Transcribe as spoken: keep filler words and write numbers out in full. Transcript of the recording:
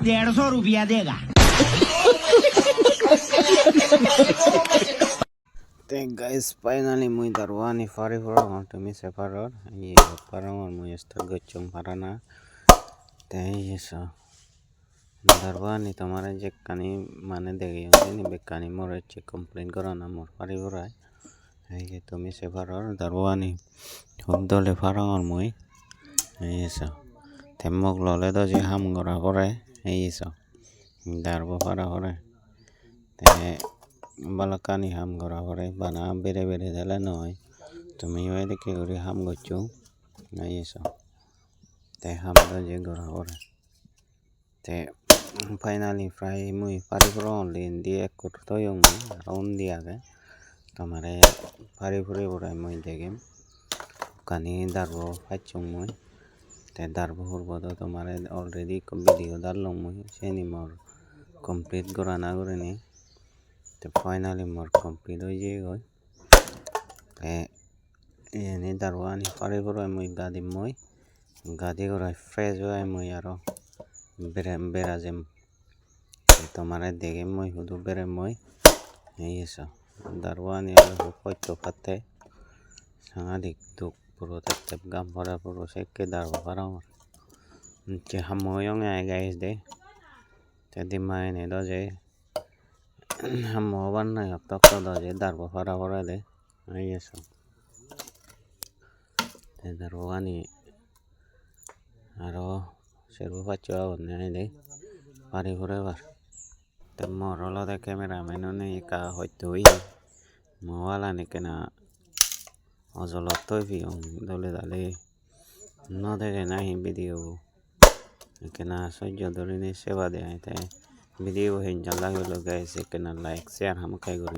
डेढ़ सौ रुपया देगा। Te guys, finally mui darbo ani pari pura hon, tumi se paror. Ye parongor mui start gocchong parana. Te ye so. Darbo ani tomare jekkani mane degeyong sini bekkani more ecche complete gorana mor pari purai. Ei je tumi se paror darbo ani hub dole parongor mui. Ei so. Te mok lole do je ham gora pore. Ei so. Darbo para pore. Te balokkani ham gora pore. Bana bere bere dele noi. Tumi o edokke guri ham goccho. Ei so. Te ham do je gora pore. Te finally prai mui pari puro only indi ekkur toyong mui, aro undi age. Tomare pari puri pore mui degem. Kani darbo pacchong mui. Te darbo hurbo do tomare already ekko video dalong mui. Seni mor complete gorana gurinei. Te finally mor complete oi jeyegoi. Te iyeni darbo ani pari puro mui gadim mui. Gadi gorai fresh oi mui aro bere bera jem. Te tomare degem mui hudu berem mui. Ei so. Darbo ani ole hub hosto patte. Sangadik duk puro tep tep gam pora puro sekke darbo parongor. Nicche hammo oyonge ai guys de. Te dimma ene do je. Hammo obar nai, hottok to do je darbo para pore de. Ei so. Te darbo ani aro serbo paccho agonne ai de. Pari purebar. Te mor olode camera man-o nei ekka hosto oye. Mobile-an ekkena ojolot toi piyong dole dale. No dege nahi video bo. Ekkena sojjo durinei seba de ai te. Video bo henjan lagilo guys, ekkena like, share hamakkai guri.